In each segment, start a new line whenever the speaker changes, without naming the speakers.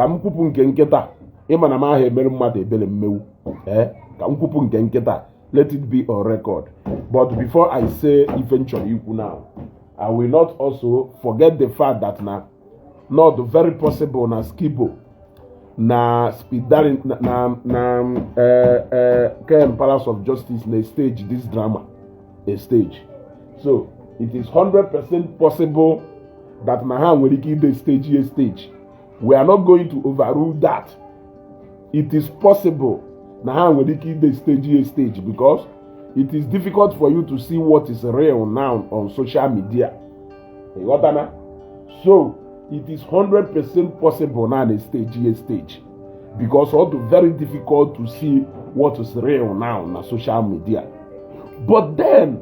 M kwupụ nke nkịta. Ịma na m ahụ emere mmadụ ebere mmewu. Ee, ka m kwupụ nke nkịta, let it be on record. But before I say ife m chọrọ ikwu now, I will not also forget the fact that na not very possible na Skibo na Speed Darling na Ken Palace of Justice na stage this drama, a stage. So it is 100% possible that na ha nwere ike ide stage a stage. We are not going to overrule that. It is possible na ha nwere ike ide stage a stage, because it is difficult for you to see what is real now on social media. Ịghọtana? So it is 100% possible na na stage a stage, because ọ dị very difficult to see what is real now na social media. But then,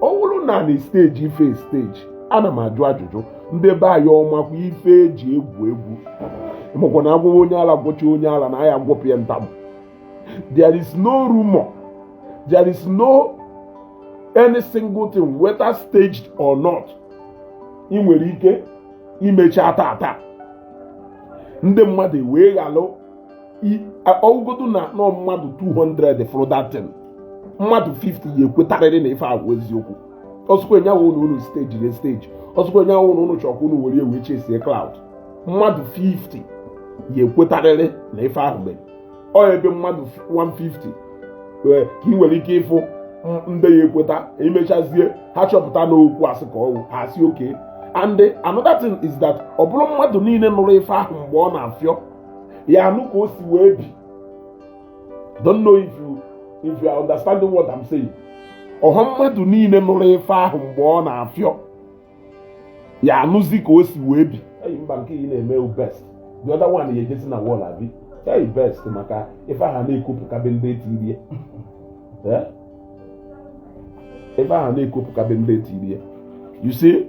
ọ bụrụ na na stage ife stage, ana m ajụ ajụjụ, ndị be anyị, ọmakwa ife eji egwu egwu makwa na agwụwa onye ala gwọcha onye ala na ya agwọpụ ya ntamụ. There is no rumor, there is no any single thing, whether staged or not. Ị nwere ike imecha tata, ndị mmadụ wee ghalụ ọgụgodu na nọ mmadụ 200 fụrụ that thing, mmadụ 50 ya ekwetarịrị na ife agwụ eziokwu. Ọsụkwa enyanwụ na unu stage na stage, ọsụkwa enyanwụ na unu chọkwa unu were wee chesie clout, mmadụ 50 ya ekwetarịrị na ife ahụ mere. Ọ ebe mmadụ 150 ka ị nwere ike ịfụ ndị ya ekweta. Emechazie, ha chọpụta n'okwu asị ka ọwụ, ha asị oke. And another thing is that ọ bụrụ mmadụ niile nụrụ ife ahụ mgbe ọ na-afịọ ya anụ ka o si wee bi. Don't know if you are understanding what I'm saying. Ọha mmadụ niile nụrụ ife ahụ mgbe ọ na-afịọ ya anụzi ka o si wee bi. Eyi mba, nke ị na-eme best, the other one ya ejezi na wall abi. Eyi best, maka ife ahụ na-ekopụkabe ndị etirie. Eh? Ife ahụ na-ekopụkabe ndị etirie. You see?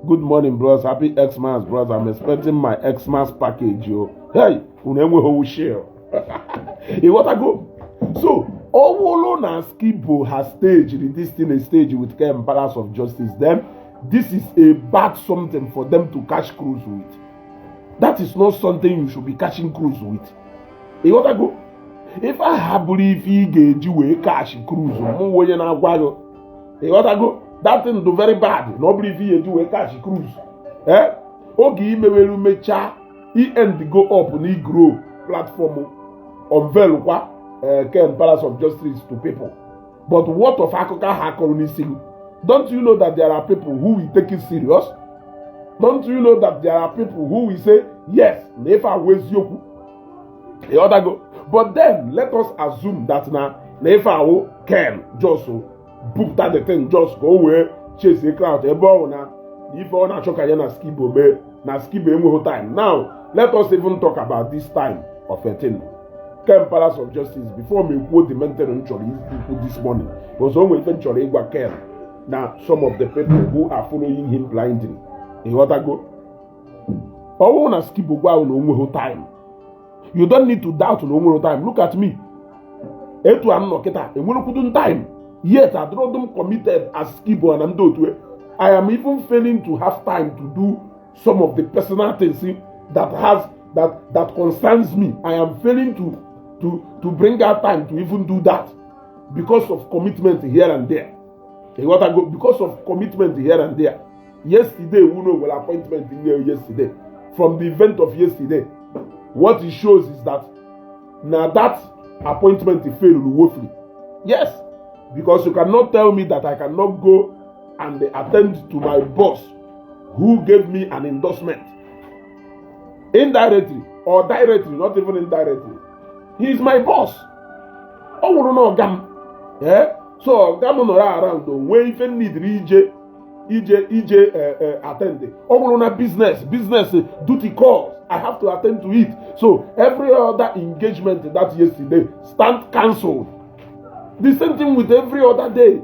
Good morning, bros. Happy Xmas, bros. I'm expecting my Xmas package, yo. Hey, unu enweghị share. Ịghọtago? So ọ bụrụ na Skibo has staged this thing, a stage with Ken Palace of Justice, then this is a bad something for them to catch cruise with. That is not something you should be catching cruise with. Ịghọtago? Ife ahụ abụrụ ife ị ga-eji wee catch cruise, mụ onye na-agwa gị. Ịghọtago? That thing do very bad na ọ bụrụ ife ị ga-eji wee catch cruise. Eh? Oge imeweru mechaa end go up na grow platform, unveil kwa Ken Palace of Justice to people. But what of akụkọ ahụ akọrọ n'isi gị? Don't you know that there are people who will take it serious? Don't you know that there are people who will say yes, na ife ahụ eziokwu? Ịghọtago? But then let us assume that na ife ahụ Ken just bupụta the thing just ka o wee chase crowd, ebe ọ bụ na ife ọ na-achọ ka ya na Skibo mee, na Skibo enweghị time. Now let us even talk about this time of a thing. Ken Palace of Justice, before m ekwuo the main thing m chọrọ ikwu this morning, because o nwere ife m chọrọ ịgwa Ken na some of the people who are following him blindly. Ịghọtago? Ọ bụrụ na Skibo gwa ahụ na o nweghị time, you don't need to doubt na o nwere time. Look at me, etu a m nọ kịta, enwerekwudu time, yet adịrọdụ m committed as Skibo na ndị otu. I am even failing to have time to do some of the personal things that has that that concerns me. I am failing to bring out time to even do that because of commitment here and there. Ịghọtago? Because of commitment here and there. Yesterday, we know well appointment in there yesterday. From the event of yesterday, what it shows is that now that appointment failed woefully. Yes, because you cannot tell me that I cannot go and attend to my boss who gave me an endorsement indirectly or directly, not even indirectly. He is my boss. Ọ nwụrụ na ọga m. Eh? So ọga m nọrọ around, o nwee ife nidiri ije ije ije attend. Ọ bụrụ na business duty calls, I have to attend to it. So every other engagement that yesterday stand cancelled. The same thing with every other day.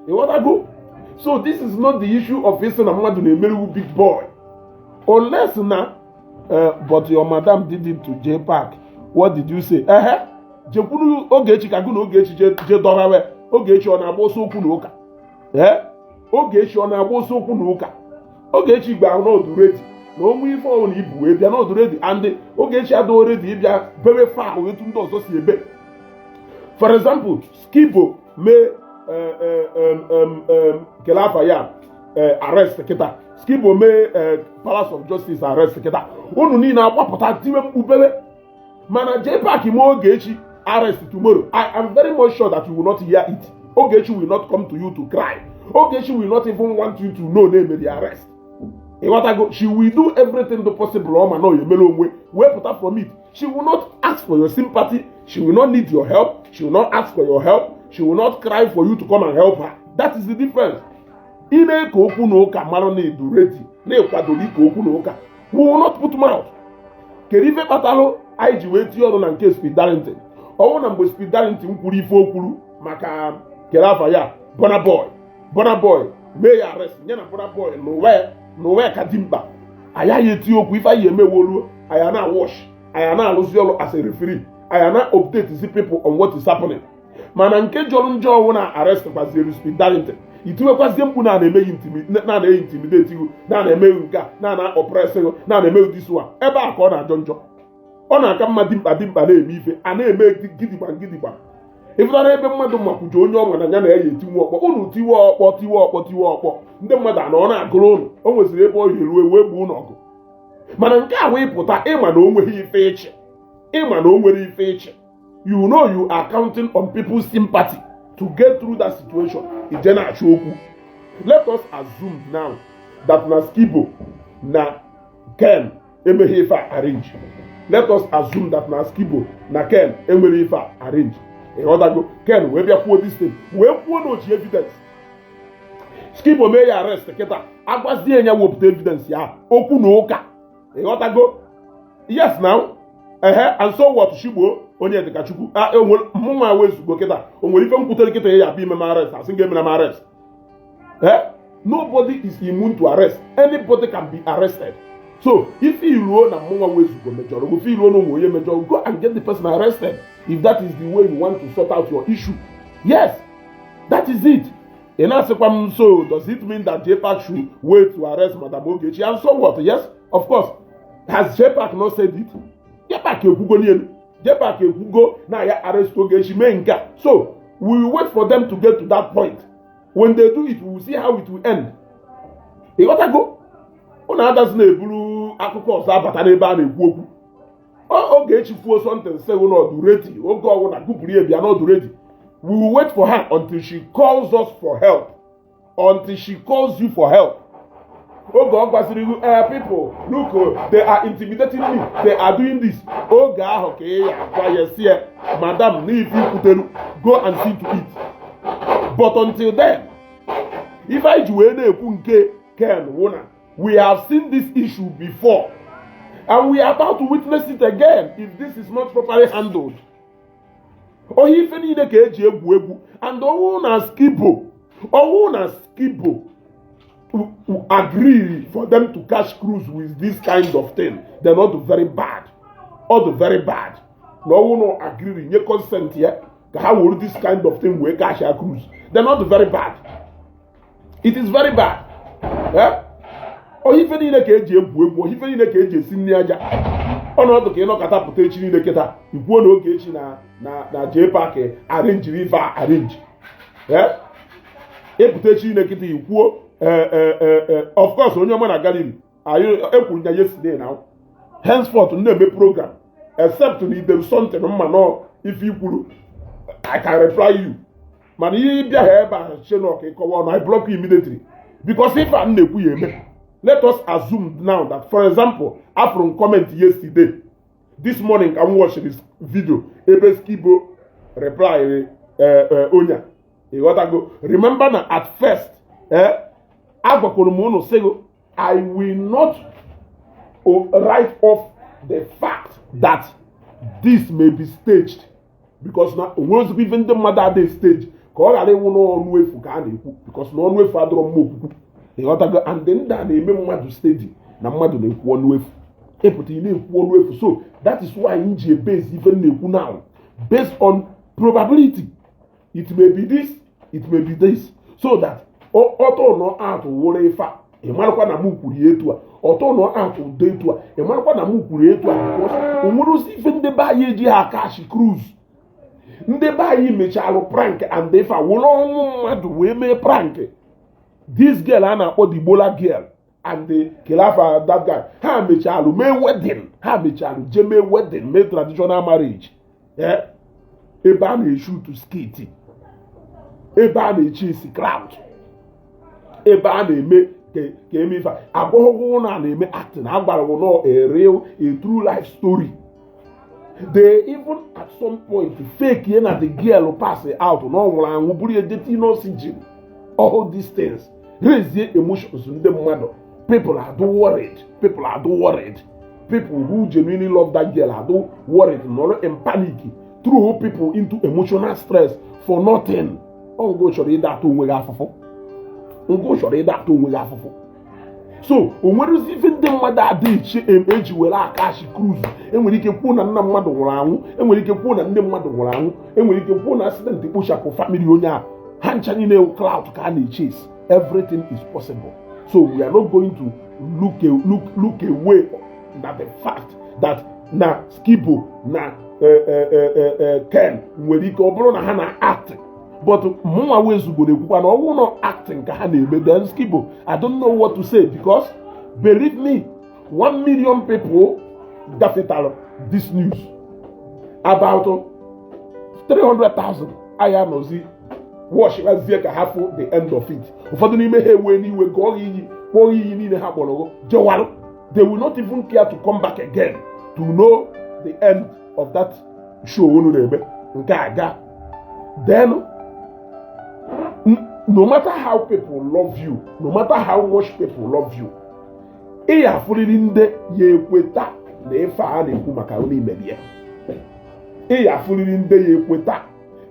Ịghọtago? So this is not the issue of isi na mmadụ na-emeriwu big boy, unless na but your madam did it to J Park, what did you say? Ehe, jekwuru Ogechi ka gụ na Ogechi je dọrawe. Ogechi ọ na-agba ọsọ okwu na ụka? Ee, Ogechi ọ na-agba ọsọ okwu na ụka? Ogechi gba n'ọdụ ready. Na onwe ife ọbụla ibu wee bịa n'ọdụ ready, and Ogechi adịghị ready ịbịa bebe foul etu ndị ọzọ si ebe. For example, Skibo mee kele afa ya arrest kịta, Skibo mee Palace of Justice arrest kịta, unu niile agbapụta tiwe mkpu bebe. Mana JPAC mee Ogechi arrest tomorrow, I am very much sure that you will not hear it. Ogechi will not come to you to cry. Ogechi will not even want you to know na emeri arrest. Ịghọtago? She will do everything possible ọ ma na ọ emere onwe wepụta from it. She will not ask for your sympathy. She will not need your help. She will not ask for your help. She will not cry for you to come and help her. That is the difference. Ime ka okwu na ụka mara na edu ready na ịkwadoro ike okwu na ụka, we will not put mouth. Kedu ife kpatalụ anyị ji wee tinye ọnụ na nke Speed Darlington? Ọnwụ na mgbe Speed Darlington kwuru ife o kwuru maka kere afa ya Burna Boy, Burna Boy mee ya arrest ya na Burna Boy n'ụwa ka dị mkpa, anyị agha eti okwu. Ife anyị emewoluo, anyị na watch, anyị na-arụzi ọrụ as a referee, anyị na update the people on what is happening. Mana nke jọrọ njọ ọnwụ na arrest kwaziere Speed Darlington, itiwekwazie mkpu na na-emeghị na na-eyi intimidate ihu, na na-emeghị nke a, na na oppress ihu, na na-emeghị this one. Ebe a ka ọ na-ajọ njọ. Ọ na-aka mma dimkpa dimkpa na-eme ife a na-eme gidigba gidigba. Ịfụtara ebe mmadụ makwuje onye ọnwa na ya na ya etinwe ọkpọ, unu tiwe ọkpọ, tiwe ọkpọ, tiwe ọkpọ, ndị mmadụ anọ ọ na-agụrụ unu. O nweziri ebe ọ eruo wee gbuo unu ọgụ. Mana nke a wee pụta, ịma na o nweghị ife ịchị, ịma na o nwere ife ịchị. You know you are counting on people's sympathy to get through that situation. Ije na-achọ okwu. Let us assume now that na Skibo na Ken emeghe ife a arrange. Let us assume that na Skibo na Ken enwere ife a arrange. Ịghọtago? Ken wee bịa kwuo this thing, wee kwuo na oji evidence. Skibo mee ya arrest kịta, agwazie ya wepụta evidence ya, okwu na ụka. Ịghọtago? Yes now, ehe, and so what? Shigbuo onye dịka Chukwu mụnwa wezugo kịta, o nwere ife m kwutere kịta ya abịa ime m arrest, asị m ga-emere m arrest? Eh, nobody is immune to arrest. Anybody can be arrested. So if iruo na mụnwa wezugo mejọrọ, if iruo na ụmụ onye mejọrọ, go and get the person arrested if that is the way you want to sort out your issue. Yes, that is it. Ị na-asịkwa m, so does it mean that JPAC should wait to arrest Madam Ogechi? And so what? Yes, of course. Has JPAC not said it? JPAC ekwugo n'elu, JPAC ekwugo na ya arrest Ogechi mee nke a. So we will wait for them to get to that point. When they do it, we will see how it will end. Ịghọtago? Ụnụ adazi na-eburu akụkọ ọzọ abata n'ebe a na-ekwu okwu. Ogechi kwuo something, sị n'ọdụ ready, oge ọwụ na gụpụrụ ya bịa n'ọdụ ready. We will wait for her until she calls us for help, until she calls you for help. Oge ọ gwasịrị ihu, eh, people, look oh, they are intimidating me, they are doing this, oge ahụ ka ị ya agwa ya si ya, madam, n'ife ikwuteru, go and see to it. But until then, ife anyị ji wee na-ekwu nke Ken wụ na we have seen this issue before and we are about to witness it again if this is not properly handled. Ohe ife niile ka eji egwu egwu. And ọnwụ na Skibo agree for them to catch cruise with this kind of thing, then all the very bad, all the very bad. Na ọnwụ na agree nye consent ya ka ha were this kind of thing wee catch a cruise, then all the very bad. It is very bad. Eh? Ohe ife niile ka eji egwu egwu, ohe ife niile ka eji esi nri aja. Ọnọdụ ka ịnọkọta pụta echi niile kịta ikwuo na Ogechi na JPAC arrange ife a arrange. Eh? Ịpụta echi niile kịta ikwuo, of course, onye ọma na gallery anyị ekwuru ya yesterday na henceforth m na-eme program, except na idem something mma nọ ife ikwuru, I can reply you. Mana ihe ịbịa ha ebe a che na ọka ịkọwa ọnụ, I block you immediately, because ife a m na-ekwu ya eme. Let us assume now that, for example, afụrụ m comment yesterday, this morning ka m watch this video ebe Skibo reply onye a. Ịghọtago? Remember na at first, agwakwuru m unu sịgo I will not write off the fact that this may be staged, because na onwe ozugbo ife ndị mmadụ adịghị stage ka ọ ghara ịnwụ n'ọnụ efu ka a na-ekwu, because na ọnụ efu adịrọ mma okwukwu. Ịghọtago? And ndị a na-eme mmadụ steady na mmadụ na-ekwu ọnụ efu, ịpụta ị na-ekwu ọnụ efu. So that is why m ji ebase ife m na-ekwu now based on probability. It may be this, it may be this, so that ọtọ nọ out wụrụ ife a. Ị marakwa na mụ kwuru ya etu a, ọtọ nọ out ụdọ etu a, ị marakwa na mụ kwuru etu a, because o nwere ozi ife ndị be anyị eji ha catch cruise. Ndị be anyị mechalụ prank and ife a were ọnwụ mmadụ wee mee prank. This girl a na-akpọ the Gbola girl and the Kelafa, that guy, ha mechalụ mee wedding, ha mechalụ jee mee wedding, mee traditional marriage, ebe a na-eshoot skit, ebe a na-eche isi crowd, ebe a na-eme ka eme ife agbọghọ na na-eme acting. Agbara nọ a real, a true life story. They even at some point fake ye na the girl pass out, na ọ nwụrụ anwụ, bụrụ ya jeti n'oxygen. All these things raise emotions ndị mmadụ. People are do worried, people are do worried, people who genuinely love that girl are do worried, nọrọ in panic, throw people into emotional stress for nothing. Ngo chọrọ ịda atụ onwe gị afụfụ, ngo chọrọ ịda atụ onwe gị afụfụ. So o nwerezi ife ndị mmadụ adị iche eji were acatch cruise. Enwere ike kwuo na nna mmadụ nwụrụ anwụ, enwere ike kwuo na nne mmadụ nwụrụ anwụ, enwere ike kwuo na accident kpochapụ family onye a. Ha ncha niile clout ka a na-echase. Everything is possible, so we are not going to look away na the fact that na Skibo na Ken nwere ike ọ bụrụ na ha na act. But mụnwa Wezugo na-ekwukwa na ọnwụ nọ acting ka ha na-eme, then Skibo, I don't know what to say, because believe me, 1 million people gafetara this news, about 300,000 aya nọzi watchwazie ka ha fụ the end of it. Ụfọdụ n'ime ha ewe n'iwe, gụọ iyi, kpọọ iyi niile ha kpọrọ, jewarụ. They will not even care to come back again to know the end of that show unu na-eme nke aga. Then no matter how people love you, no matter how much people love you, ị ya afụrịrị ndị ya ekweta na ife a na-ekwu maka unu imerie. Ị ya afụrịrị ndị ya ekweta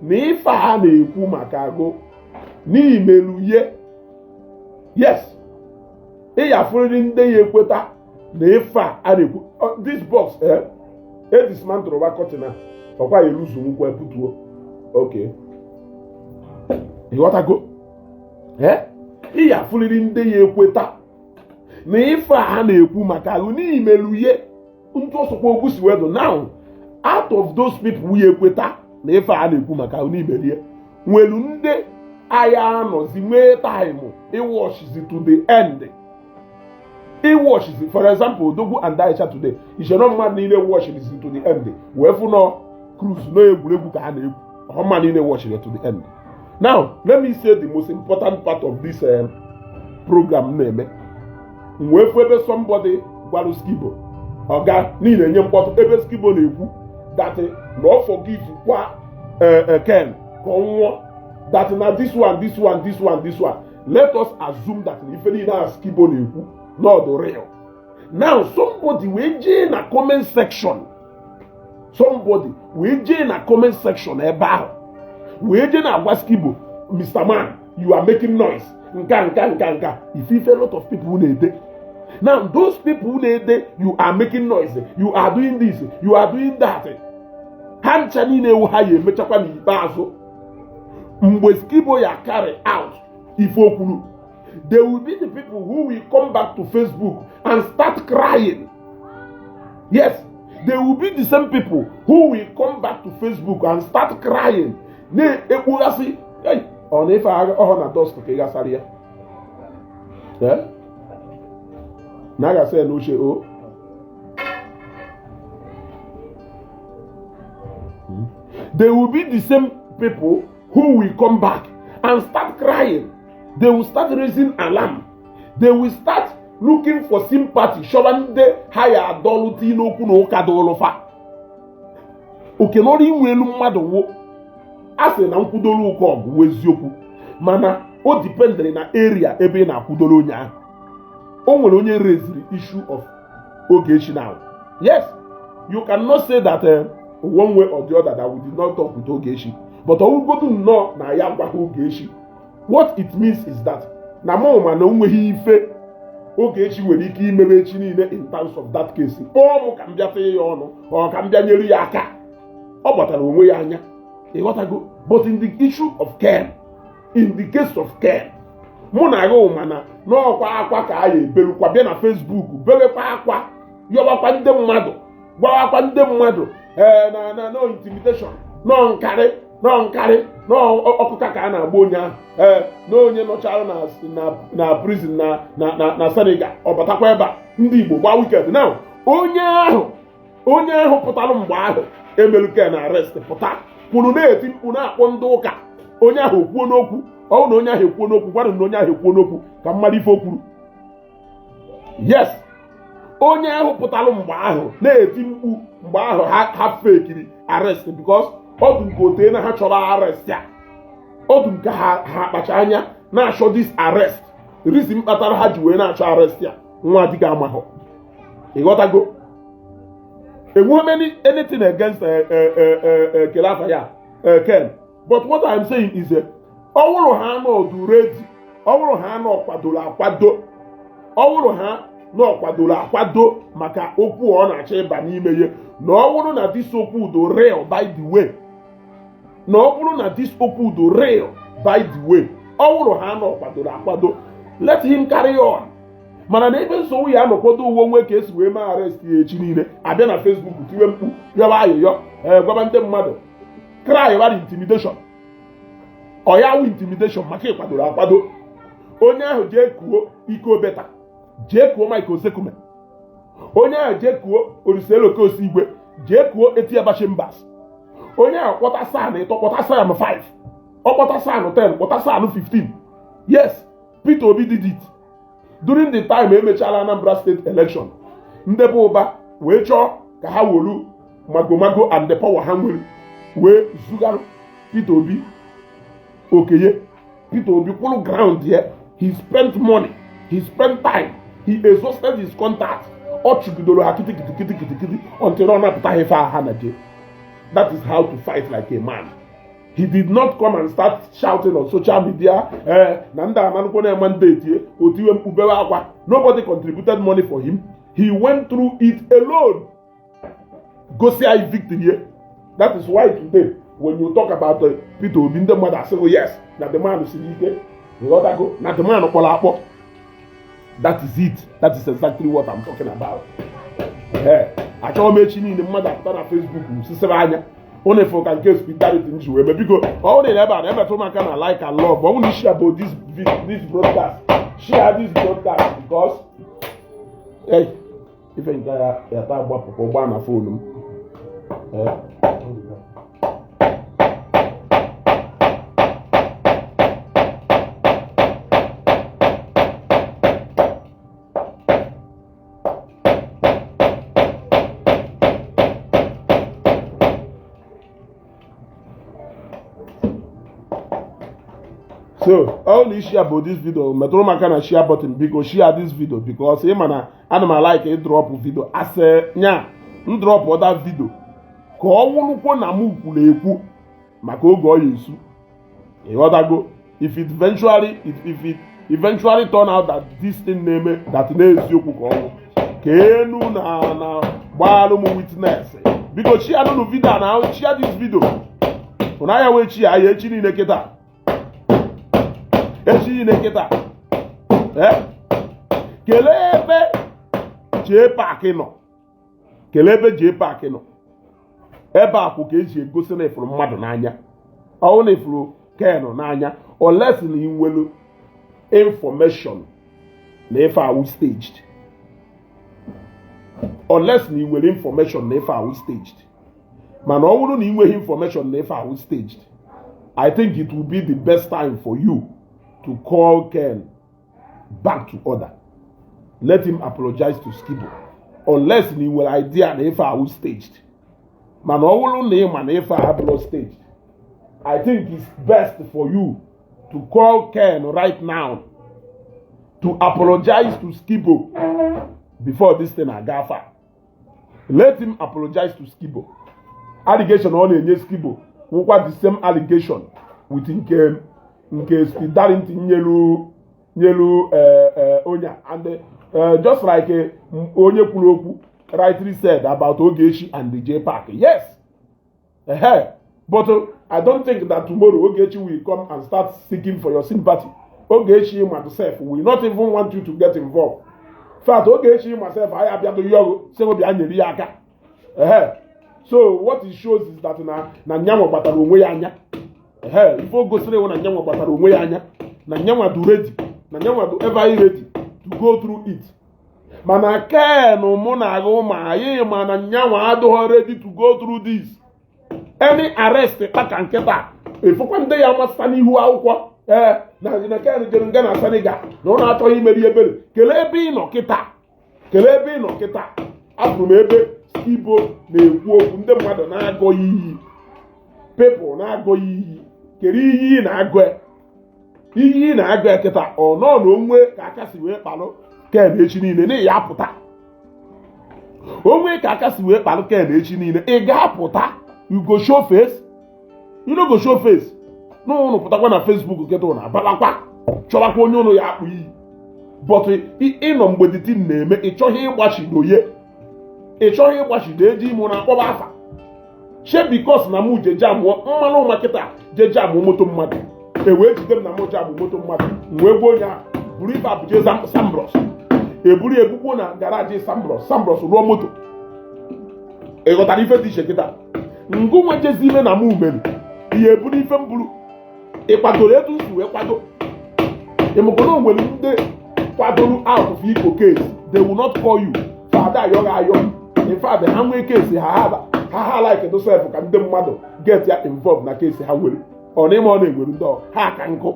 na ife a na-ekwu maka agụ n'imelu ye. Yes, ị ya afụrịrị ndị ya ekweta na ife a na-ekwu. This box, e dismantle wa curtain a, ọkwa ya eluzu nkwa putuo. Okay, ịghọtago? Ị ya afụrịrị ndị ya ekweta na ife a na-ekwu maka ahụ n'imelu ye ntụ ọsọkwa okwu si wedo. Now, out of those people ya ekweta na ife a na-ekwu maka ahụ n'imelu ye, nwelu ndị agha anọzi nwee time ịwatchizi to the end, ịwatchizi. For example, Odogwu and Aisha today, ichere mmadụ niile watchizi to the end wee fụ nọ cruise na egwuregwu ka ha na-egwu? Ọma niile watchiri to the end. Now let me say the most important part of this program na-eme. Wee fụ ebe somebody gwarụ Skibo, ọga niile enye mkpọtụ, ebe Skibo na-ekwu that na ọ forgive kwa Ken ka ọ nwụọ, that na this one, this one, this one, this one. Let us assume that na ife niile a Skibo na-ekwu not real. Now somebody wee jee na comment section, somebody wee jee na comment section ebe ahụ wee jee na-agwa Skibo, "Mr. Man, you are making noise," nka nka nka nka ife a lot of people na-ede. Now those people na-ede "You are making noise, you are doing this, you are doing that," ha ncha niile ewu ha ya emechakwa n'ikpeazụ mgbe Skibo ya carry out ife o kwuru, they will be the people who will come back to Facebook and start crying. Yes, they will be the same people who will come back to Facebook and start crying, na-ekpughasị. Hey, ọ na ife ọhụ na dust ka ị gasara ya. Eh? Na a ga-asa ya n'oche o. They will be the same people who will come back and start crying. They will start raising alarm. They will start looking for sympathy. Chọba ndị ha ya adọlụ tii n'okwu na ụka dụlụfa. Oke n'ọrụ inwe elu mmadụ wụ a sị na nkwudoro ụka ọgụ wụ eziokwu, mana o dependịrị na area ebe ị na-akwudoro onye ahụ. O nwere onye raised issue of Ogechi now. Yes, you cannot say that one way or the other that we did not talk with Ogechi, but ọwụgodu nnọọ na ya gwaghị Ogechi, what it means is that na mụ ma na onweghị ife Ogechi nwere ike imebe echi niile in terms of that case, kpọọ m ka m bịa tee ya ọnụ ọ ka m bịa nyere ya aka. Ọ gbatara onwe ya anya, ịghọtago? But in the issue of Ken, in the case of Ken, Mụ na gị mana n'ọkwa akwa ka a ya ebelukwa bịa na Facebook bewekwa akwa, yọwakwa ndị mmadụ, gwawakwa ndị mmadụ ee na na no intimidation, nọ nkarị, nọ nkarị, nọ ọkụka ka a na-agba onye ahụ, ee na onye nọchara na prison na Senegal, ọ batakwa ebe a ndị Igbo gbaa wicked. Now onye ahụ pụtara mgbe ahụ emeluke na arrest, pụta kwuru na-eti mkpu na-akpọ ndị ụka. Onye ahụ ekwuo n'okwu, ọ bụrụ na onye ahụ ekwuo n'okwu, gwanụ na onye ahụ ekwuo n'okwu ka mmadụ ife o kwuru. Yes, onye ahụ pụtara mgbe ahụ na-eti mkpu mgbe ahụ ha fekiri arrest, because ọ dị nke otee na ha chọrọ arrest ya, ọ dị nke ha kpacha anya na-achọ this arrest. Reason kpatara ha ji wee na-achọ arrest ya, nwa dịka amahọ. Ịghọtago? Enweghị anything against kele afa ya, Ken, but what I'm saying is, ọ bụrụ ha nọ ready, ọ bụrụ ha nọ kwadoro akwado, ọ bụrụ ha nọ kwadoro akwado maka okwu ọ na-achọ ịba n'ime ya, na ọ bụrụ na this okwu do real, by the way, na ọ bụrụ na this okwu do real, by the way, ọ bụrụ ha nọ kwadoro akwado, let him carry on. Mana na ebe nsogbu ya anọkwado uwe onwe ka esi wee mee arrest ya, echi niile abịa na Facebook tiwe mkpu, yọba ayịyọ, ee, gwaba ndị mmadụ, cry about intimidation. Ọ ya wụ intimidation maka ịkwadoro akwado. Onye ahụ jee kuo Iko Beta, jee kuo Mike Ozekhome, onye ahụ jee kuo Oriseloke Osigwe, jee kuo Etiaba Chambers. Onye ahụ kpọta SAN 3, kpọta SAN 5, ọ kpọta SAN 10, kpọta SAN 15. Yes, Peter Obi did it during the time emechala Anambra State election. Ndị bụ ụba wee chọọ ka ha wolu magomago and the power ha nwere wee zugara Peter Obi okenye. Peter Obi kwụrụ ground ya. He spent money, he spent time, he exhausted his contact. Ọ chụgidoro ha kịtịkịtị kịtịkịtị until ọ napụta ha ife ha na je. That is how to fight like a man. He did not come and start shouting on social media, na ndị amanụkwo na-eme ndị otiwe mkpu bewe akwa. Nobody contributed money for him. He went through it alone, gosi anyị victory ye. That is why today when you talk about Peter Obi, ndị mmadụ asịghị yes, na the man siri ike. Nghọtago? Na the man kpọrọ akpọ. That is it. That is exactly what I'm talking about. Ee, achọghị m echi niile mmadụ apụta na Facebook sisịrị anya ụnụ efu ka nke hospitality m ji wee mee. Biko, ọ bụrụ na ebe a na-emetụ m aka na like and love, ọ bụrụ na share about this broadcast, share this broadcast, because hey, ife nke ya ya taa gbapụkwa gbaa na phone m. Eh. So all the share about this video, metụrụ m aka na share button. Biko, share this video, because ị ma na ana m like ị drop video asị nya m drop other video ka ọ wụrụkwo na m kwuru ekwu maka oge ọ ya esu. Ịghọtago? If it eventually turn out that this thing na-eme that na-eziokwu, ka ọ wụ ka enu na gbaalụ m witness. Biko, share nụnụ video a na share this video. Ụna ya wee chi ya ya echi niile kịta, echi niile kịta. Ee, kelee ebe JPAC nọ, kelee ebe JPAC nọ. Ebe a kwụ ka eji egosi na ifuru mmadụ n'anya, ọwụ na ifuru Ken n'anya, unless na ị nwere information na ife awụ staged, unless na ị nwere information na ife awụ staged. Mana ọ bụrụ na ị nweghị information na ife awụ staged, I think it will be the best time for you to call Ken back to order. Let him apologize to Skibo, unless na ị nwere idea na ife awụ staged. Mana ọ bụrụ na ị ma na ife a abụrụ staged, I think it's best for you to call Ken right now to apologize to Skibo before this thing aga far. Let him apologize to Skibo. Allegation ọ na-enye Skibo nwụkwa the same allegation with nke Speed Darlington nyelu onye a. And just like onye kwuru okwu rightly said about Ogechi and the JPAC, yes. But I don't think that tomorrow Ogechi will come and start seeking for your sympathy. Ogechi mmadụ sef will not even want you to get involved. In fact, Ogechi myself, anyị abịado yọgụ sị bịa nyere ya aka. Ehe, so what it shows is that na nyanwa gbatara onwe ya anya. Ehe, ife o gosiri ewu na nyanwa gbatara onwe ya anya, na nyanwa du ready, na nyanwa du ever ready to go through it. Mana Ken, mụ na agụ ma anyị ma na nyanwa adịghị ready to go through this. Any arrest kpaka nkịta efukwa ndị ya masịta n'ihu akwụkwọ. Ee, na Ken jere nga na Senegal na ọ na-achọghị imeri ebere. Kelee ebe ị nọ kịta, kelee ebe ị nọ kịta. Afụrụ m ebe Skibo na-ekwu okwu, ndị mmadụ na-agọ ya iyi, people na-agọ ya iyi. Kedu iyi ị na-agọ ya? Iyi ị na-agọ ya kịta, ọ nọ na onwe ka aka si wee kpalụ Ken echi niile na ya apụta. Onwe ka aka si wee kpalụ Ken echi niile, ị ga-apụta? You go show face? You no go show face. N'ụnụ pụtakwa na Facebook kịta, ụnụ abalakwa chọbakwa onye ụnụ ya akpụ iyi. But ịnọ mgbe the thing na-eme, ị chọghị ịgbachido ye, ị chọghị ịgbachido eji ime na akpọba afa che, because na mụ jeje amụọ mmanụ ụma kịta, jeje amụọ moto mmadụ, e wee jide m na mụ je amụ moto mmadụ. M wee gwa onye ahụ buru ife abụje Sambros, eburu ebukwo na garage Sambros, Sambros rụọ moto. Ị ghọtara ife dị iche kịta? Ngụ nwa jezi ime na mụ mere ihe, eburu ife m buru. Ị kwadoro etu si wee kwado? Ịmụkọ na o nwere ndị kwadoro out of iko case, they will not call you for ada ayọ ayọ. In fact, ha nwee case ha, ha ha like do sef ka ndị mmadụ get ya involved na case ha nwere. Ọ na ime ọ na-enwere ndị ọ ha ka nkụ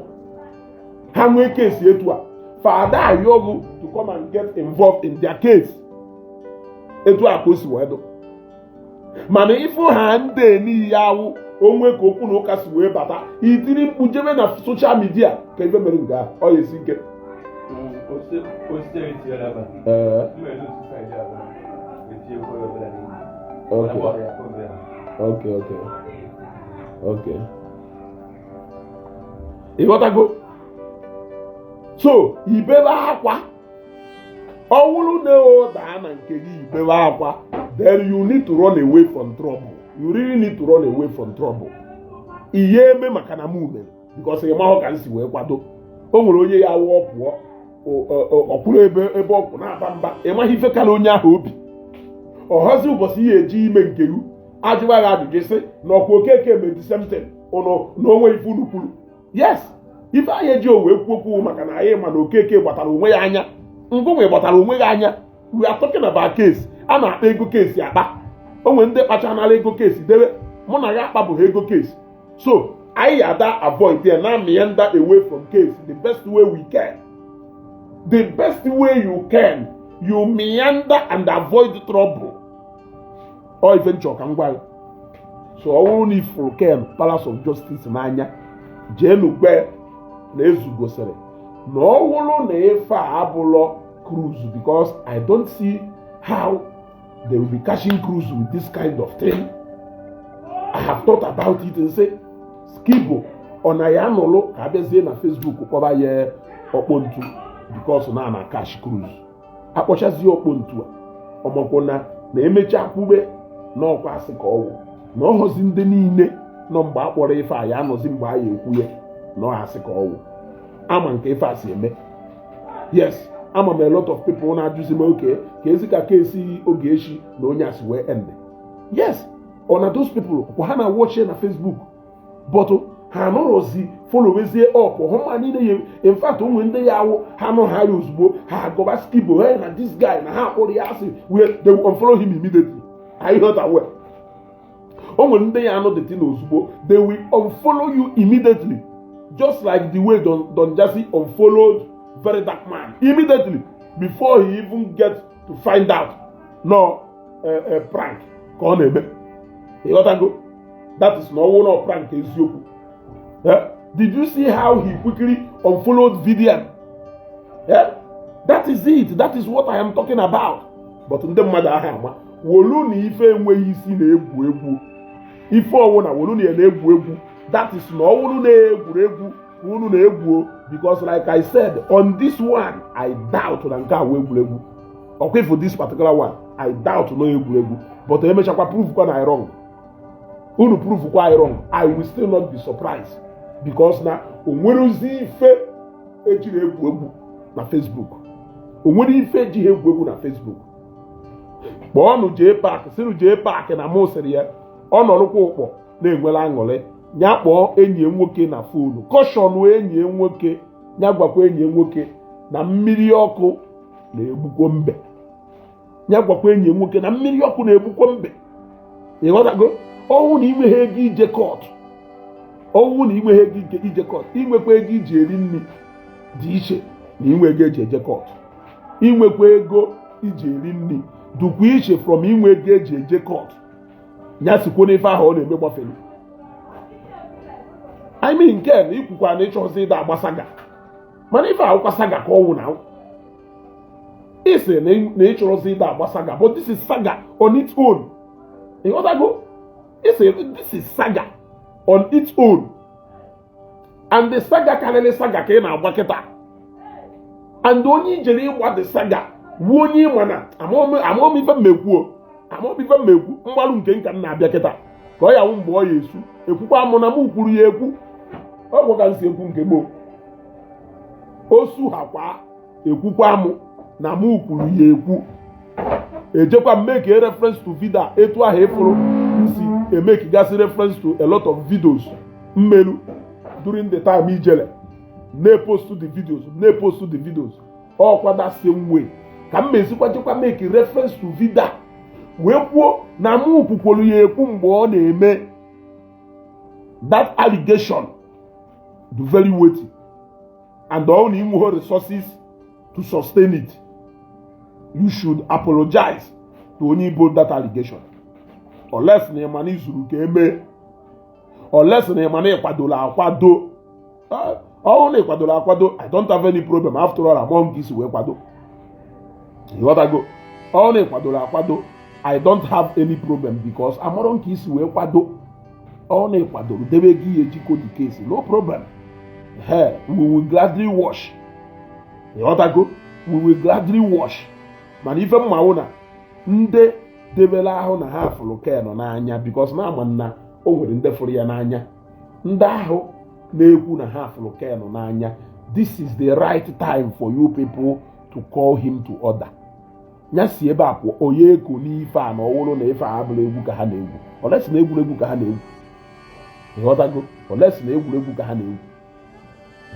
ha nwee case etu a, fada ayọgụ to come and get involved in their case. Etu a ka o si wee dụ. Mana ịfụ ha ndị n'iyi awụ onwe ka okwu na ụka si wee bata, itiri mkpu jebe na social media ka ife mere nke ahụ, ọ ya esi ike.
Osisi etinyere ebe a.
Ee.
Mma elu osisi a ji ala etinyekwa ya obere n'ime.
Okay, ịghọtago? So ibebe akwa, ọ wụrụ na o daa na nke gị, ibebe akwa, then you need to run away from trouble. You really need to run away from trouble. Ihe eme maka na mụ mere, because ị mahụ ka m si wee kwado. O nwere onye ya wụọ pụọ ọkwụrụ ebe ọkwụ na-aba mba. Ị maghị ife kara onye ahụ obi ọhazi. Ụbọchị ihe eji ime nke gị, ajụwa gị ajụjụ, sị na ọkwa Okeke mere the same thing ụnụ na onwe ife unu kwuru. Yes, ife anyị eji o wee kwuo okwu maka na anyị ma na Okeke gbatara onwe ya anya, ngụnwe gbatara onwe ya anya. We are talking about case a na-akpa ego, case akpa onwe ndị kpachanara ego case debe. Mụ na ya akpabụghị ego case, so anyị ada avoid there na meander away from case the best way we can. The best way you can, you meander and avoid trouble. Ọ ife nchọ ka m gwa gị. So ọ bụrụ na ifuru Ken Palace of Justice n'anya, jee n'ugbe na ezu gosiri na ọ wụrụ na ife a abụlọ cruise, because I don't see how they will be catching cruise with this kind of thing. I have thought about it and say, Skibo ọ na ya nụlụ ka abịazie na Facebook kpọba ya ọkpọ ntu, because na catch cruise, akpọchazie ọkpọ ntu a. Ọmakwụ na emecha kwube na ọkwa asị ka ọwụ na ọhọzi ndị niile nọ mgbe a kpọrọ ife a ya anọzi mgbe a ya ekwu ya na ọ asị ka ọwụ ama nke ife a si eme. Yes, ama m a lot of people na-ajụzi m oke ka ezi ka kesi Ogechi na onye asị wee end. Yes, ọ na those people kwa ha na watch na Facebook, but ha anọrọzi followezie up hụ niile ya. In fact, onwe ndị ya awụ ha nọ ha ya ozugbo, ha agọba Skibo, hey, na this guy na ha akpọrọ ya asị, wee they will unfollow him immediately. I heard that well. O nwere ndị ya anọ the thing ozugbo, they will unfollow you immediately, just like the way Don Jazzy unfollowed Very Dark Man immediately before he even get to find out no prank ka ọ na-eme. Ịghọtago? That is na ọnwụ na prank eziokwu. Eh? Did you see how he quickly unfollowed VDM? Eh? That is it. That is what I am talking about. But ndị mmadụ ahụ ama wolu na ife enweghị isi na-egwu egwu, ife ọwụ na wolu na ya na-egwu egwu. That is na ọwụrụ na-egwuregwu ka unu na-egwu, because like I said, on this one, I doubt na nke a wụ egwuregwu. Ọkwa for this particular one, I doubt na egwuregwu, but emechakwa prove kwa na I wrong, unu prove kwa I wrong, I will still not be surprised, because na o nwerozi ife. Ejiri egwu egwu na Facebook, o nwere ife ejighị egwu egwu na Facebook. Kpọọnụ jee park, sịrị jee park na mụ sịrị ya ọ nọrụkwa ụkpọ na-enwere aṅụrị. Ya kpọọ enyi ya nwoke na phone, caution enyi ya nwoke, ya gwakwa enyi ya nwoke na mmiri ọkụ na-egbukwo mbe. Ya gwakwa enyi ya nwoke na mmiri ọkụ na-egbukwo mbe. Ịghọtago? Ọnwụ na inweghị ego ije court, ọnwụ na inweghị ego ije court, inwekwa ego iji eri nri dị iche na inwe ego eji eje court. Inwekwa ego iji eri nri dụkwa iche from inwe ego eji eje court. Ya sikwo n'ife ahụ ọ na-eme gbafere. I mean, nke na ikwukwa na ịchọzi ịda agba saga, mana ife akwụkwa saga ka ọ wụ na isi na ịchọrọzi ịda agba saga, but this is saga on its own. Ịghọtago? Isi this is saga on its own, and the saga karịrị saga ka ị na-agba kịta, and onye ijere ịgba the saga wu onye ịma na amaghị m ife mmekwu, amaghị m ife mmekwu. Mgbalụ nke nka m na-abịa kịta ka ọ ya wụ mgbe ọ ya esu ekwukwa mụ na mụ kwuru ya ekwu. Ọ bụ ka m si ekwu nke gboo, osu ha kwa ekwukwa mụ na mụ kwuru ya ekwu. Ejekwa m make a reference to video etu ahụ ịfụrụ nsi emekigasị reference to a lot of videos mmelu during the time ijele na-epost the videos, na-epost the videos. Ọkwa that same way ka m mezikwa jekwa make reference to video wee kwuo na mụ kwukwuru ya ekwu mgbe ọ na-eme that allegation. Do very weighty, and all na inweghị resources to sustain it, you should apologize to onye ibo that allegation, unless na ịma na izuru ka emee, unless na ịma na ịkwadoro akwado. Ọhụrụ na ịkwadoro akwado, I don't have any problem. After all, among isi wee kwado. Ịghọtago? Ọhụrụ na ịkwadoro akwado, I don't have any problem, because amarọ nke isi wee kwado. Ọ na ịkwadoro debe ego ihe ejikọ the case, no problem. Hey, we will gladly wash. Ịghọtago? We will gladly wash. Mana ife mmanwụ na ndị debere ahụ na ha fụrụ Ken n'anya, because na ama na o nwere ndị fụrụ ya n'anya, ndị ahụ na-ekwu na ha fụrụ Ken n'anya, this is the right time for you people to call him to order. Ya si ebe a pụọ onye eko n'ife a na ọwụrụ na ife a abụrụ egwu ka ha na-egwu, olesi na egwuregwu ka ha na-egwu. Ịghọtago? Olesi na egwuregwu ka ha na-egwu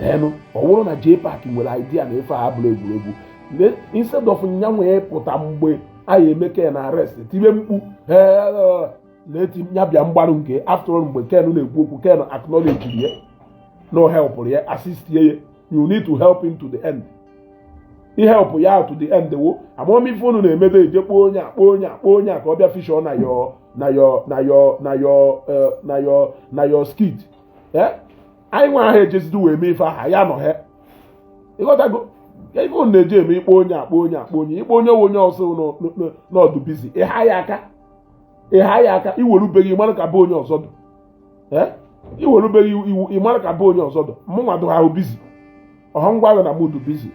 denụ ọ bụrụ na JPAC nwere idea na ife a abụrụ egwuregwu, instead of nya nwee pụta mgbe a ya eme Ken arrest tibe mkpu na-eti ya bịa mgbarụ nke. After all, mgbe Ken na-ekwu okwu, Ken acknowledge ya no help ya, assist ya. You need to help him to the end. Ihelp ya to the end wo amamife unu na-emebe eje kpọọ onye a, kpọọ onye a, kpọọ onye a ka ọ bịa feature na your na your na your na your na your na your skit. Anyị nwe ahụ ejezido wee mee ife aha ya nọ he. Ịghọtago? Ife unu na-eje eme ikpọ onye akpọ onye akpọ onye ikpọ onye onye ọzọ n'ọdụ busy, ịha ya aka, ịha ya aka, iwerubeghị ịmara ka bụ onye ọzọ dụ, iwerubeghị iwu ịmara ka bụ onye ọzọ dụ. Mụnwa dụ ahụ busy ọha ngwa ahụ na mụ dụ busy.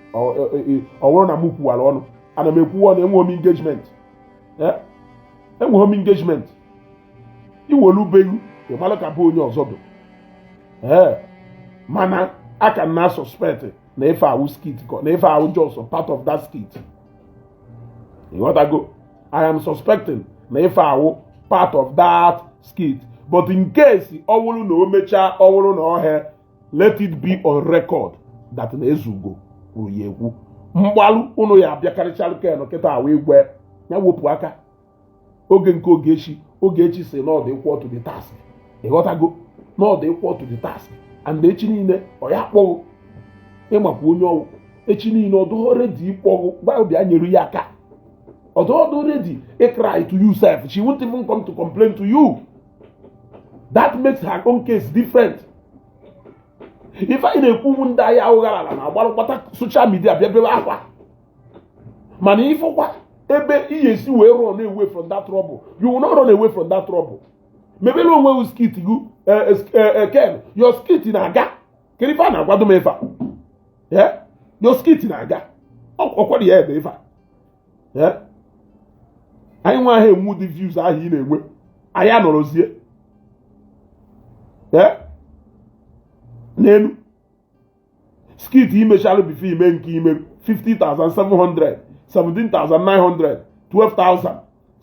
Ọ bụrụ na mụ kwuwara ọnụ, ana m ekwuwa ọnụ. Enweghị m engagement, enweghị m engagement. Iwerubeghị ịmara ka bụ onye ọzọ dụ. Ee, mana a ka na suspect na ife awụ skit, na ife awụ just part of that skit. Ịghọtago? I am suspecting na ife awụ part of that skit, but in case ọ bụrụ na o mechaa, ọ bụrụ na ọhịa, let it be on record that na Ezugo kwuru ya ekwu. Mgbalụ ụnụ ya abịakarịchalụ Ken kịta awụ igwe ya wepụ aka oge nke Ogechi. Ogechi si na ọ dị equal to the task. Ịghọtago? Na ọ dị equal to the task, and echi niile ọ ya kpọghụ ịmakwa onye ọwụ. Echi niile ọdụghọ ready ịkpọghụ gwa bịa nyere ya aka, ọdụghọdụ ready cry to you sef. She won't even come to complain to you. That makes her own case different. Ife anyị na-ekwu, ndị agha aghụghara na-agbarụ gbata social media bịa bebe akwa, mana ifụkwa ebe ị ga-esi wee run away from that trouble, you will not run away from that trouble. Mebere onwe gị skit gị. Ken, your skit na-aga. Kedu ife a na-agwado m ife a? Your skit na-aga ọkwado ya ebe ife a anyị nwe ahụ enwe ụdị views ahụ ị na-enwe. Anyị anọrọzie n'elu. Skit imechalụ before ime nke ime, 50,700, 17,900, 12,000,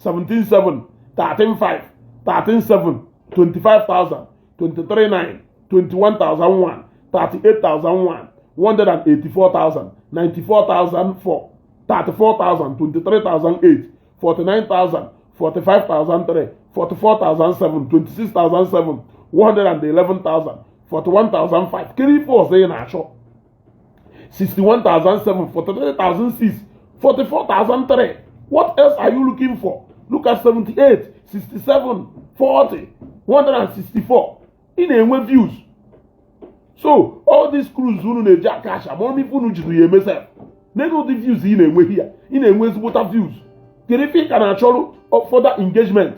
17,7, 13,5, 13,7, 25,000, 23,9, 21,001, 38,001, 184,000, 94,004, 34,000, 23,008, 49,000, 45,003, 44,007, 26,007, 111,000, 41,005. Kedu ife ọzọ ị na-achọ? 61,007, 43,006, 44,003. What else are you looking for? Look at 78, 67, 40, 164. Ị na-enwe views. So all these cruise unu na-eji akash, amụrụ m ife unu jiri ya eme sef. N'elu ụdị views ị na-enwe here, ị na-enwe ezigbota views. Kedu ife ị ka na-achọrụ further engagement?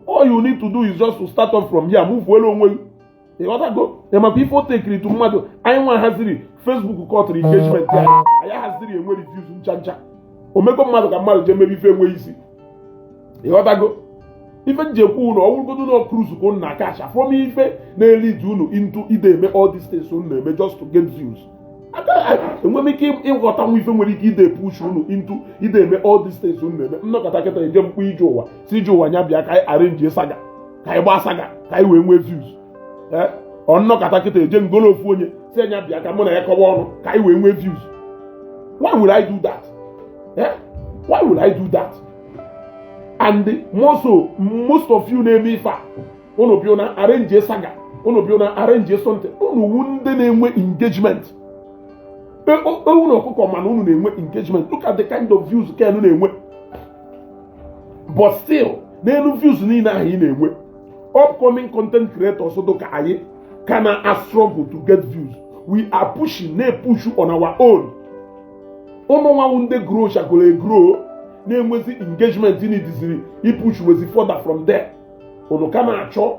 All you need to do is just to start off from here, move welu onwe gị. Ịghọtago? Ị makwa ife o tekiri tu mmadụ anyị nwa haziri Facebook kọtụrụ engagement ya, anyị haziri enwe reviews ncha ncha. Omego mmadụ ka mmadụ jee mebe ife enweghị isi. Ịghọtago? Ife nji ekwu unu, ọ bụrụgodu na cruise ka unu na cash from ife na-elead unu into ide eme all these things unu na-eme just to get views. Enwe m ike ịghọta nwa ife nwere ike ide push unu into ide eme all these things unu na-eme. Nnọkọta kịta eje mkpu ije ụwa si ije ụwa nya bịa ka anyị arrange saga, ka anyị gbaa saga, ka anyị wee nwee views. Ee, ọ nnọkọta kịta eje ngolo ofu onye si anya bịa ka mụ na ya kọwa ọnụ ka anyị wee nwee views. Why would I do that? Eh? Why would I do that? And more so, most of you na-eme ife a, unu bịa na arrange saga, unu bịa na arrange something, unu wu ndị na-enwe engagement. Ewu na ọkụkọ, mana unu na-enwe engagement. Look at the kind of views Ken na-enwe. But still, n'elu views niile ahụ ị na-enwe, upcoming content creators dị ka anyị ka na struggle to get views. We are pushing, na-epush on our own. Ụnụ nwanwụ ndị grow chagoro egrow na-enwezi engagement n'idiziri ipush wezi further from there. Unu ka na-achọ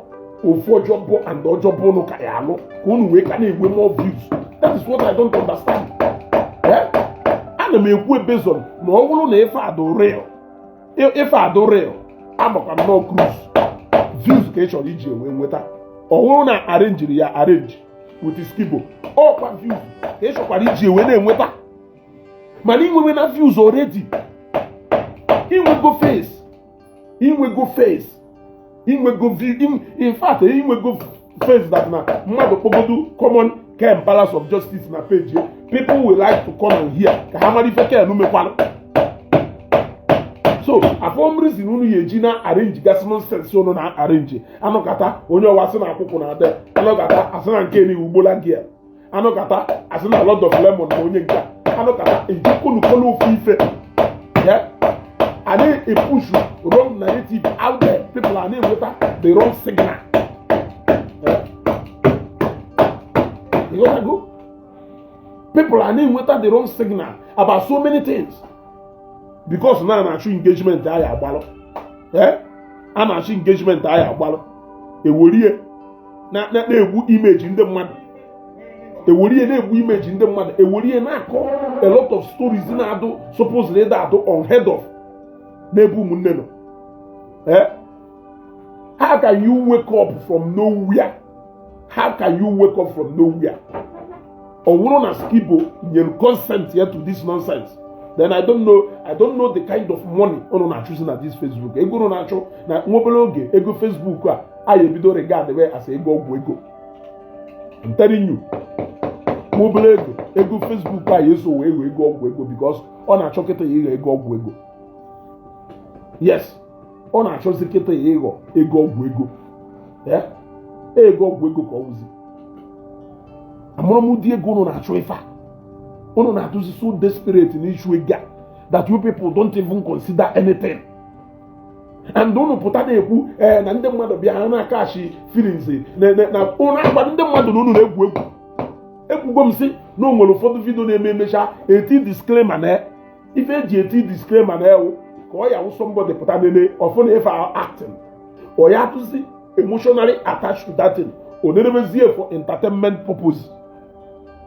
ofu ọjọbọ and ọjọbọ unu ka ya alụ ka unu wee ka na-enwe more views. That is what I don't understand. Eh? Ana m ekwu based on na ọ bụrụ na ife adụ real, ife adụ real, amakwa m nọ cruise views ka ị chọrọ iji enwe nweta. Ọ bụrụ na arrangeri ya arrange with skibo, ọkwa views ka ị chọkwara iji ewe na-enweta. Mana inwewe na views already, inwego face, inwego face, inwego view. In fact, inwego face that na mmadụ kpọgodu common Ken Palace of Justice na page, people will like to come and hear ka ha mara ife Ken mekwalụ. So afọm reason unu ya eji na arrange gasị nonsense unu na arrange. Anọkata onye ọwa asị na akwụkwụ na ada, anọkata asị na nke ni ugbola gị, anọkata asị na Lord of Lemon na onye nke a, anọkata ejikonukolo ofu ife ya a na-epush wrong narrative out there. People are na-enweta the wrong signal. Eh? Ịghọtago? People are na-enweta the wrong signal about so many things because na na-achụ engagement anyị agbalụ. Eh? A na-achụ engagement anyị agbalụ, ewerie na-egbu image ndị mmadụ, ewerie na-egbu image ndị mmadụ, ewerie na-akọ a lot of stories na-adụ supposedly ịda adụ unheard of n'ebe ụmụnne nọ. Eh? How can you wake up from nowhere? How can you wake up from nowhere? Ọ bụrụ na Skibo nyere consent ya to this nonsense, then I don't know the kind of money unu na-achụzi na this Facebook. Ego unu na-achụ na nwa obere oge, ego Facebook a anyị ebido regard we as ego ọgwụ ego. I'm telling you, nwa obere ego, ego Facebook a eso wee ghọọ ego ọgwụ ego, because ọ na-achọ kịta ya ịghọ ego ọgwụ ego. Yes, ọ na-achọzi kịta ya ịghọ ego ọgwụ ego. Eh? Ego ọgwụ ego ka ọ wụzi. Amụrụ m ụdị ego unu na-achọ ife a. Unu na-atụzi so desperate n'ịchụ ego a that you people don't even consider anything. And unu pụta na-ekwu, ee, na ndị mmadụ bịa ha na-akashi feelings na unu agba ndị mmadụ na unu na-egwu egwu. Ekwugo m sị na o nwere ụfọdụ video na-eme emecha eti disclaimer, na ife eji eti disclaimer na ewu ka ọ ya wụ somebody pụta nene ọfụ na ife acting, ọ ya atụzi emotionally attached to that thing, o nerebezie for entertainment purpose.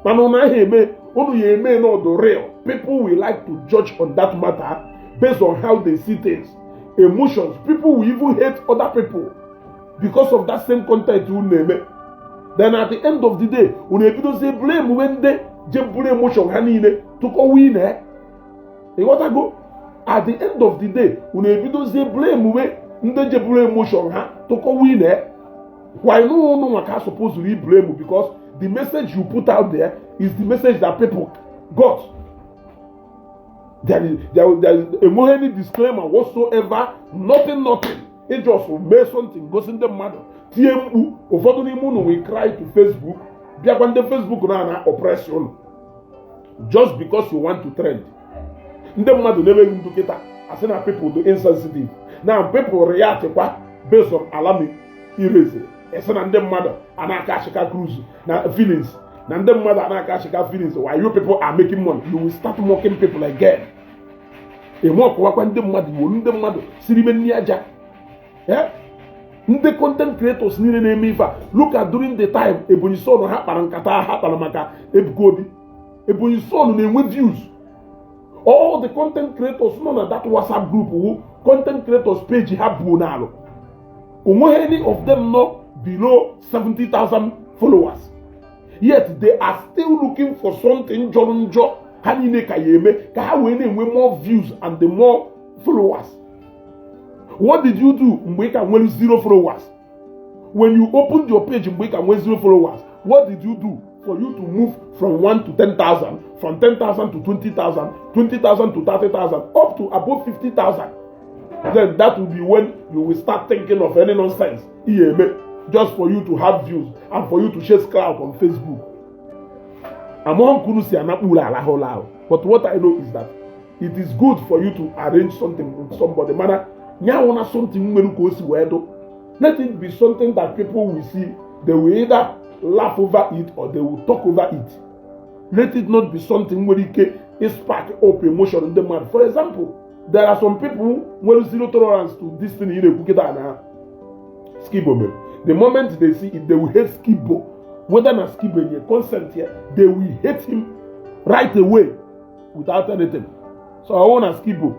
Mana unu ahụ eme, unu ya eme n'ọdụ real. People will like to judge on that matter based on how they see things, emotions. People will even hate other people because of that same content unu na-eme. Then at the end of the day, unu ebidozie blame we ndị Je buru emotion ha niile tụkọwa ine. Ịghọtago? At the end of the day, unu ebidozie blame we ndị je buru emotion ha tụkọwa ine. Why no unu maka supposed to blame? Because the message you put out there is the message that people got. There is enweghị any disclaimer whatsoever, nothing, nothing. It just mee something gosi ndị mmadụ, tie mkpu. Ụfọdụ n'ime unu will cry to Facebook, bịakwa ndị Facebook na oppress unu just because you want to trend. Ndị mmadụ na-emeghị ndụ kịta, asị na people do insensitive. Now people react kwa based on alarm ireze, esi na ndị mmadụ a na-aka achịka cruise na feelings, na ndị mmadụ a na-aka achịka feelings. While you people are making money, you will start mocking people again. Enwe ọkụwakwa ndị mmadụ iwu, ndị mmadụ siri ime nri aja. Ndị content creators niile na-eme ife a, look at during the time Ebonyi Son ha kpara nkata ha kpara maka Ebuka Obi. Ebonyi Son na-enwe views. All the content creators nọ na that WhatsApp group wu content creators page ha buo n'alụ, onweghị any of them nọ below 70,000 followers, yet they are still looking for something jọrọ njọ ha niile ka ya eme ka ha wee na-enwe more views and the more followers. What did you do mgbe ị ka nwere zero followers? When you opened your page, mgbe ị ka nwere zero followers, what did you do for you to move from 1 to 10,000, from 10,000 to 20,000, 20,000 to 30,000, up to above 50,000? Then that will be when you will start thinking of any nonsense ihe eme just for you to have views and for you to chase crowd on Facebook. Among nkunu si anakpuru alahụ ụlọ ahụ. But what I know is that it is good for you to arrange something with somebody, mana nyanwụ na something nwere ka o si wee do. Let it be something that people will see, they will either laugh over it or they will talk over it. Let it not be something nwere ike spark up emotion ndị mmadụ. For example, there are some people nwere zero tolerance to this thing ị na-ekwu kịta na Skibo mere. The moment they see it, they will hate Skibo, whether na Skibo nye consent here. They will hate him right away without anything. So ọ bụrụ na Skibo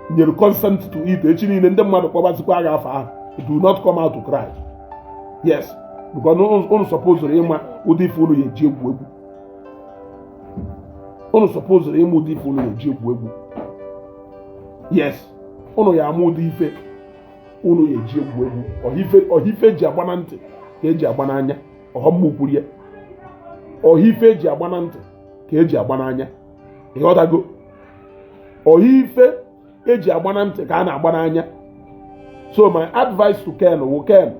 nyere consent to it, echi niile ndị mmadụ kpọbazikwa agha afọ ahụ, do not come out to cry. Yes, because unu suppose ịma ụdị ife unu ya eji egwu egwu. Unu suppose ịma ụdị ife unu ya eji egwu egwu. Yes, unu ya ama ụdị ife unu ya eji egwu egwu. Ọhife eji agba na ntị ka eji agba n'anya. Ọghọm kwuru ya, ọhife eji agba na ntị ka eji agba n'anya. Ịghọtago? Ọhife eji agba na ntị ka a na-agba n'anya. So my advice to Ken wu, Ken,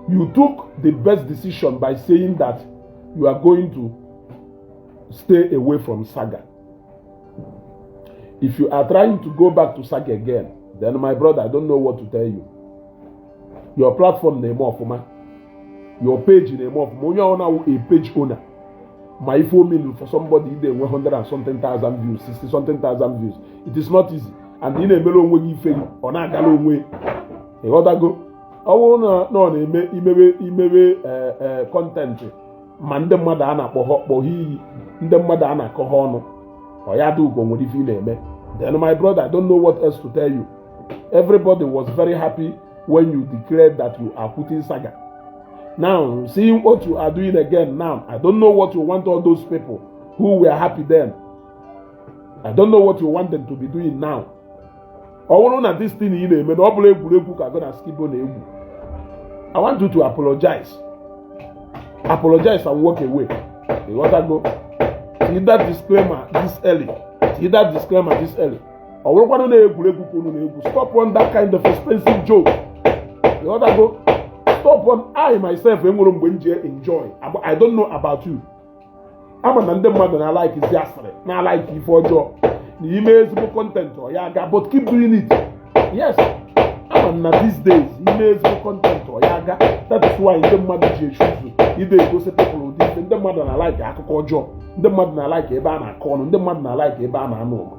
you took the best decision by saying that you are going to stay away from saga. If you are trying to go back to saga again, then my brother, I don't know what to tell you. Your platform na-eme ọfụma, your page na-eme ọfụma. Onye ọbụla wụ a page owner ma ife o mean for somebody ide enwe 100 and something thousand views, 60 something thousand views. It is not easy, and ị na-emere onwe gị ife gị, ọ na-agala onwe. Ịghọtago? Ọ bụrụ na ọ na-eme imewe content ma ndị mmadụ a na-akpọ ha kpọọ iyi, ndị mmadụ a na-akọ ha ọnụ, ọ ya dị ugo nwere ife ị na-eme, then my brother, I don't know what else to tell you. Everybody was very happy when you declared that you are quitting saga. Now, seeing what you are doing again now, I don't know what you want all those people who were happy then, I don't know what you want them to be doing now. Ọ bụrụ na this thing ị na-eme na ọ bụrụ egwuregwu ka gị na Skibo na-egwu, I want you to apologize, apologize and walk away. Ịghọtago? See that disclaimer this early, see that disclaimer this early. Ọ bụrụkwanụ na egwuregwu ka unu na-egwu, stop on that kind of expensive joke. Ịghọtago? Stop on. I myself enwere mgbe m ji enjoy. I don't know about you. Ama na ndị mmadụ na-alike zi asịrị, na-alike ife ọjọọ na ime ezigbo content ọ ya aga, but keep doing it. Yes, ama m na these days ime ezigbo content ọ ya aga. That is why ndị mmadụ ji echuzu ide egosi people ụdị ife. Ndị mmadụ na-alike akụkọ ọjọọ, ndị mmadụ na-alike ebe a na-akọ ọnụ, ndị mmadụ na-alike ebe a na-anụ ọgụ.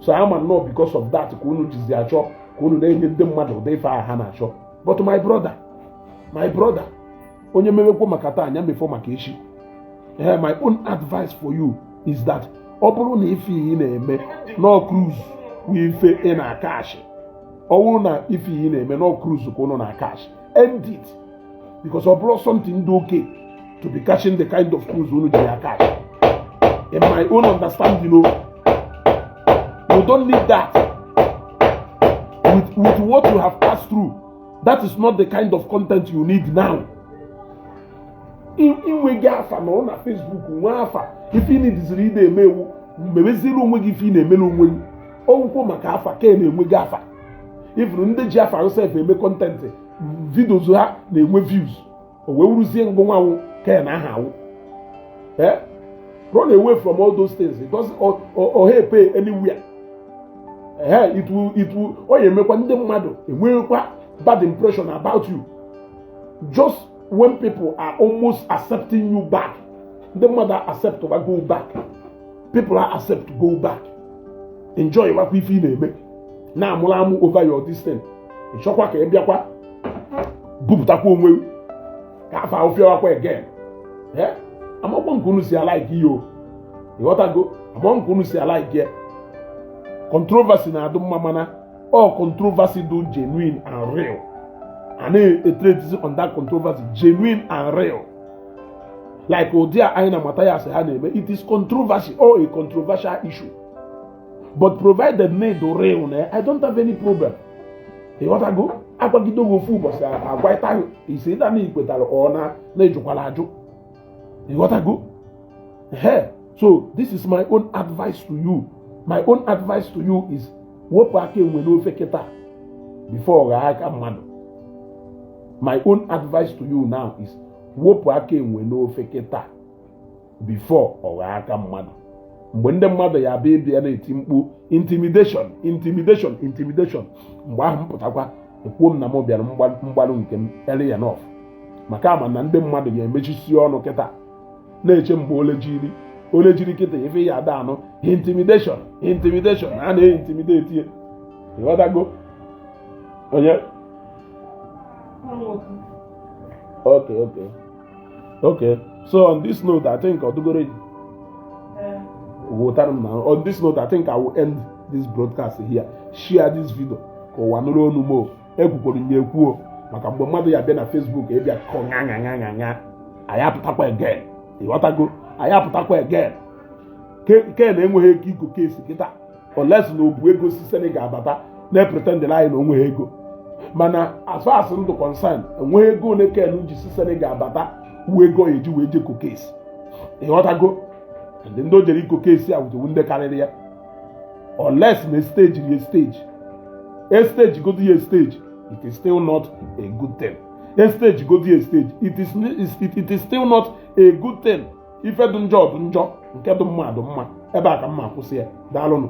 So ama nnọọ because of that ka unu jizi achọ ka unu na-enye ndị mmadụ ụdị ife ahụ ha na-achọ. But my brother, my brother, onye mewekwo maka taa anya mefo maka echi. My own advice for you is that ọ bụrụ na ife ị na-eme nọ cruise wụ ife ị na-akashi, ọ bụrụ na ife ị na-eme nọ cruise ka unu na-akashi, end it, because ọ bụrụ something dị okay. to be catching the kind of cruise unu ji ya catch. In my own understanding o, you don't need that. With what you have passed through, that is not the kind of content you need now. Inwe gị afa nọrọ na Facebook, nwee afa. Ife ị nidiziri ị na-eme ewu mmebeziere onwe gị, ife ị na-emere onwe gị ọgwụkwọ maka afa ka na-enwe gị afa. Ifuru ndị ji afa sef eme content, videos ha na-enwe views. O wee wuruzie ngụ nwanwụ ka na aha awụ. Eh, run away from all those things. It doesn't or hey, pay anywhere. Eh, it will ọ ya emekwa ndị mmadụ enwekwa bad impression about you. Just when people are almost accepting you back, ndị mmadụ accept wa go back, people are accept go back, enjoy wakwa ife ị na-eme, na-amụrụ amụ over your distance. Ịchọkwa ka ị bịakwa bupụtakwa onwe gị ka afọ ahụfịawakwa again. Eh, amakwa nke unu si alike ihe o, ịghọtago? Amakwa nke unu si alike ya. Controversy na-adụ mma, mana all controversy do genuine and real, a na-etretizi on that controversy, genuine and real, like ụdị a anyị na Matthias ha na-eme. It is controversy or a controversial issue, but provided na do real na, I don't have any problem, ịghọtago? Agbagide gị ofu ụbọchị, agwaịta isi ịda na ikwetara ọ na na-ejụkwara ajụ, ịghọtago? He, so this is my own advice to you. My own advice to you is wepụ aka enwe n'ofe kịta before ọ ghaa aka mmadụ. My own advice to you now is wepụ aka enwe n'ofe kịta before ọ ghaa aka mmadụ. Mgbe ndị mmadụ ya abịa ịbịa na-eti mkpu intimidation, intimidation, intimidation, mgbe ahụ m pụtakwa ekwuo m na m bịara mgbalụ nke m early enough, maka ama na ndị mmadụ ga-emechisi ọnụ kịta na-eche mgbe ole jiri ole jiri kịta ife ya ada anụ intimidation, intimidation, a na-intimidate ya, ịghọtago? Onye? Okay. So on this note, I think Odugore wotara m na on this note, I think I will end this broadcast here. Share this video ka ụwa nụrụ onu m o. Ekwukwuru nye ekwuo maka mgbe mmadụ ya bịa na Facebook ịbịa kọ ṅa ṅa ṅa ṅa ṅa, anyị apụtakwa again, ịghọtago? Anyị apụtakwa again. Ke na enweghị ego iko kesi kịta, unless na obu ego si Senegal abata na-epretend anyị na onweghị ego. Mana as far as ndụ concern, enweghị ego ole Ken ji si Senegal abata wu ego ya eji wee jeko kesi, ịghọtago? Ndị o jere iko kesi a wutewu ndị karịrị ya, unless na stage ya stage a stage go ya stage. It is still not a good thing. A stage go ya stage, it is still not a good thing. Ife dị njọ dị njọ, nke dị mma dị mma. Ebe a ka mma akwụsị ya. Daalụnụ.